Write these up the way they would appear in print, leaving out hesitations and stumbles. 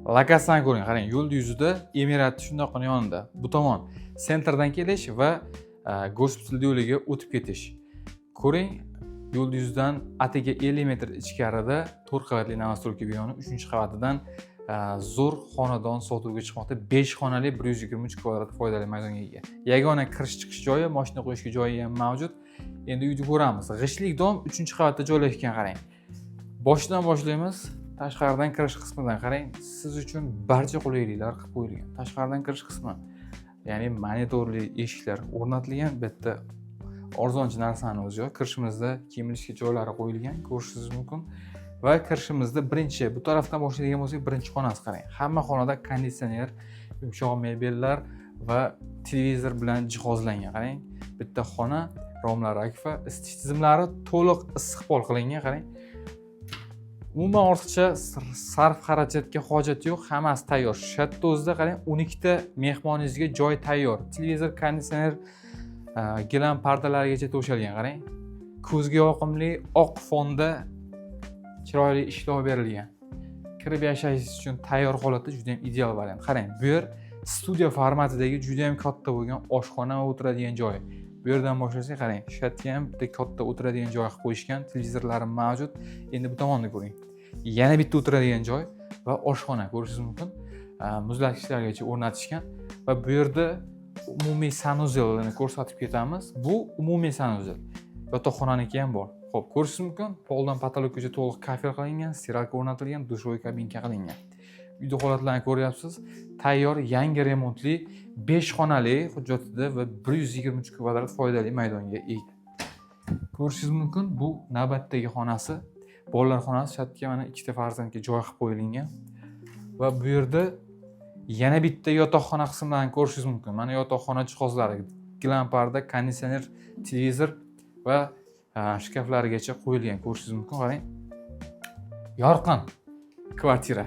Lokatsiyani ko'ring, qarang, yo'lni yuzida, Emiratni shundoqqina yonida. Bu tomon центр dan kelish va gospital yo'liga o'tib ketish. Ko'ring, yo'lni yuzidan atigi 50 metr ichkarida to'rt qavatli новостройка binoni uchinchi qavatidan zo'r xonadon sotuvga chiqmoqda. 5 xonali, 123 kvadrat foydali maydonga ega. Yagona kirish chiqish joyi, moshina qo'yishga joyi ham mavjud. Endi uyni ko'ramiz. G'ishtlik дом, uchinchi qavatda joylashgan, qarang. Boshidan boshlaymiz. Tashqaridan kirish qismidan, qarang, siz uchun barcha qulayliklar qilib qo'yilgan. Tashqaridan kirish qismi, ya'ni monitorli eshiklar o'rnatilgan. Bu yerda arzonchi narsani o'zi yo'q. Kirishimizda kiyim ilishga joylari qo'yilgan, ko'rishingiz mumkin. Va kirishimizda birinchi bu tarafdan boshlaydigan bo'lsak, birinchi xonasi, qarang. Hamma xonada konditsioner, yumshoq mebellar va televizor bilan jihozlangan. Qarang, bitta xona, romlar akfa, isitish tizimlari to'liq issiqpol qilingan, qarang. Umuman ortiqcha sarf xarajatga hojat yo'q, hammasi tayyor. Shu yerda o'zida, qarang, 12 ta mehmoningizga joy tayyor. Televizor, konditsioner, gilam pardalargacha to'shalgan, qarang. Ko'zga yoqimli oq fonda chiroyli ishlov berilgan. Kirib yashashingiz uchun tayyor holatda, juda ham ideal variant. Qarang, bu yer studiya formatidagi juda ham katta bo'lgan oshxona va o'tiradigan joy. Bu yerdan boshlasak, qarang, shu yerga ham bitta katta o'tiradigan joy qilib qo'yishgan, televizorlari mavjud. Endi bu tomonni ko'ring. Yana bitta o'tiradigan joy va oshxona, ko'rishingiz mumkin. Muzlatgichlargacha o'rnatishgan va bu yerda umumiy санузел ini ko'rsatib ketamiz. Bu umumiy санузел. Yotoqxonaniki ham bor. Xo'p, ko'rishingiz mumkin, poldan потолок gacha to'liq kafel qilingan, стиралка o'rnatilgan, душевой кабинка qilingan. Uyda holatlarni ko'ryapsiz. Tayyor, yangi remontli, 5 xonali hujjatida va 123 kvadrat foydali maydonga ega. Ko'rishingiz mumkin, bu navbatdagi xonasi, bolalar xonasi. Shu yerga mana ikkita farzandga joy qilib qo'yilgan. Va bu yerda yana bitta yotoqxona qismlarini ko'rishingiz mumkin. Mana yotoqxona jihozlari: gilam parda, konditsioner, televizor va shkaflarigacha qo'yilgan, ko'rishingiz mumkin, qarang. Yorqin kvartira.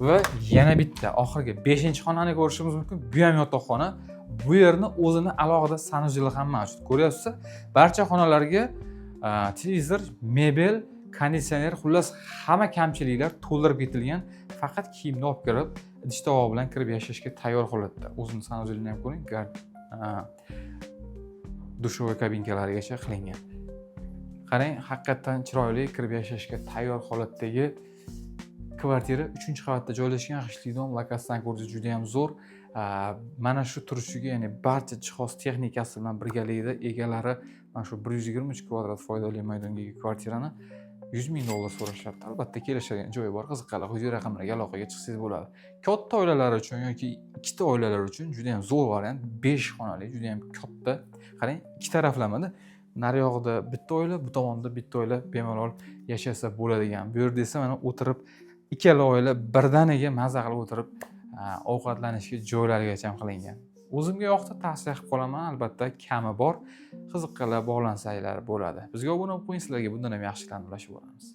Va yana bitta oxirgi beshinchi xonani ko'rishimiz mumkin. Bu ham yotoqxona. Bu yerni o'zini alohida санузел i ham mavjud. Ko'ryapsiz, barcha xonalarga televizor, mebel, konditsioner, xullas, hamma kamchiliklar to'ldirib ketilgan. Faqat kiyimni olib kirib, idish tovoq bilan kirib yashashga tayyor holatda. O'zini санузел ini ham ko'ring, душевой кабинка larigacha qilingan. Qarang, haqiqatdan chiroyli, kirib yashashga tayyor holatdagi kvartira, uchinchi qavatda joylashgan g'ishtli дом. Lokatsiyani ko'rsangiz, juda ham zo'r. Mana shu turishiga, ya'ni barcha jihoz texnikasi bilan birgalikda egalari mana shu 123 kvadrat foydali maydonga ega kvartirani 100 000 dollar so'rashyapti. Albatta, kelishadigan joyi bor. Qiziqqanlar quyidagi raqamlarga aloqaga chiqsangiz bo'ladi. Katta oilalar uchun yoki ikkita oilalar uchun juda ham zo'r variant. Besh xonali, juda ham katta. Qarang, ikki taraflamada, nariyog'ida bitta oila, bu tomonda bitta oila bemalol yashasa bo'ladigan. Bu yerda esa mana o'tirib, ikkala oila birdaniga maza qilib o'tirib ovqatlanishga joylarigacha ham qilingan. O'zimga yoqdi, tavsiya qilib qolaman. Albatta, kami bor. Qiziqqanlar bog'lansanglar bo'ladi. Bizga obuna bo'lib qo'ying, sizlarga bundan ham yaxshilarni ulashib boramiz.